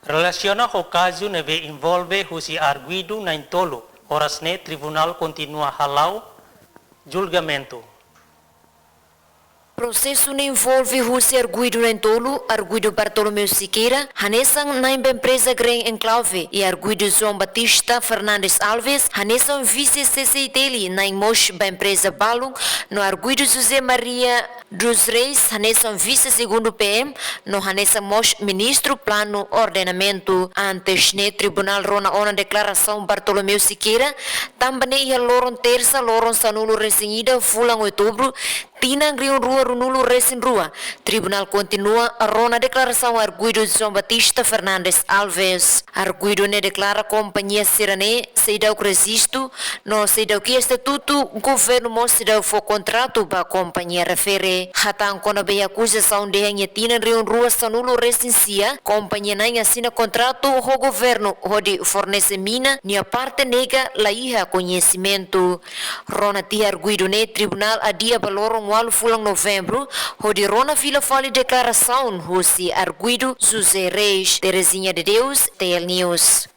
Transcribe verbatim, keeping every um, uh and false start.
Relasiona ho kazu ne'ebé envolve husi arguidu na'in-tolu, oras ne'e tribunál kontinua hala'o julgamentu. Prosesu ne'e envolve husi arguidu na'in-tolu, arguidu Bartolomeu Sequeira, hanesan na'in ba empreza Green Enclave, i arguidu João Batista Fernandes Alves, hanesan vise C C I T L, na'in mós ba empreza balun, no arguidu José Maria dos Reis, hanesan vise segundu P M, no hanesan mós ministru planu ordenamentu. Antes ne'e, tribunál rona ona deklarasaun Bartolomeu Sequeira, tanba ne'e iha loron tersa, loron sanulu-resin-ida, fulan outubru, tinan rihun rua ruanulu-resin-rua, tribunál kontinua rona deklarasaun arguidu João Batista Fernandes Alves. Arguidu ne'e deklara kompañia sira-ne'e seidauk rejistu, no seidauk iha estatutu, governu mós seidauk fó kontratu ba kompañia refere. Hatán kona-ba akuzasaun dehan iha tinan rihun rua sanulu-resin-sia, kompañia na'in asina kontratu ho governu hodi fornese mina, nia parte nega la iha koñesimentu. Rona tiha arguidu ne'e, tribunál adia ba loron ualu fulan novembru, hodi rona fila fali deklarasaun husi arguidu José Reis. Terezinha de Deus, T L News.